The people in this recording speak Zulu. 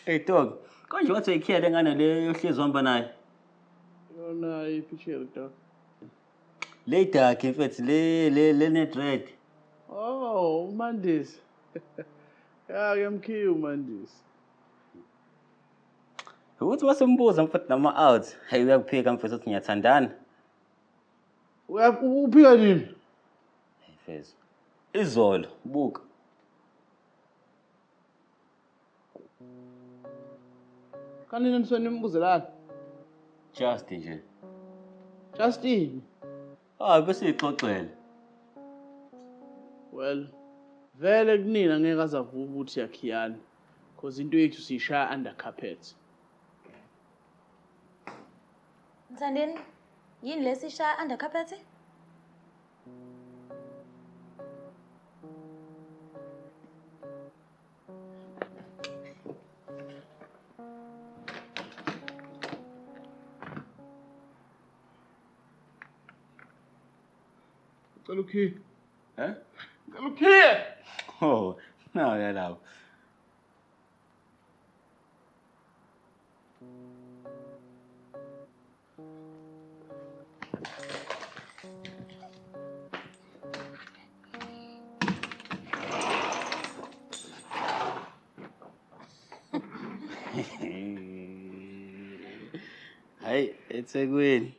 Hey dog, konje wathi uyikhiya le ngane le yohlezi uhamba nayo? Yona ipicture dog. Le dark mfethu le ne dread. Oh, uMandisi. Ya ke mkhiye uMandisi. Ukuthi masembuza mfethu nama out, hey uyakuphika mfethu uthi ngiyathandana. Uphika nini? Hey mfethu. Izolo buka. Kanini nisuke nimbuzelana? Just nje. Just ini? Ah bese ixoxele. Well, vele kunina ngeke azavuka ukuthi yakhiyana. Cause into yethu siyishaya under carpet. Mthandeni, yini lesishaya under carpet? Ngicela ukhiye. Eh? Ngicela ukhiye. Oh, nawu yalapho. Hayi, eThekwini.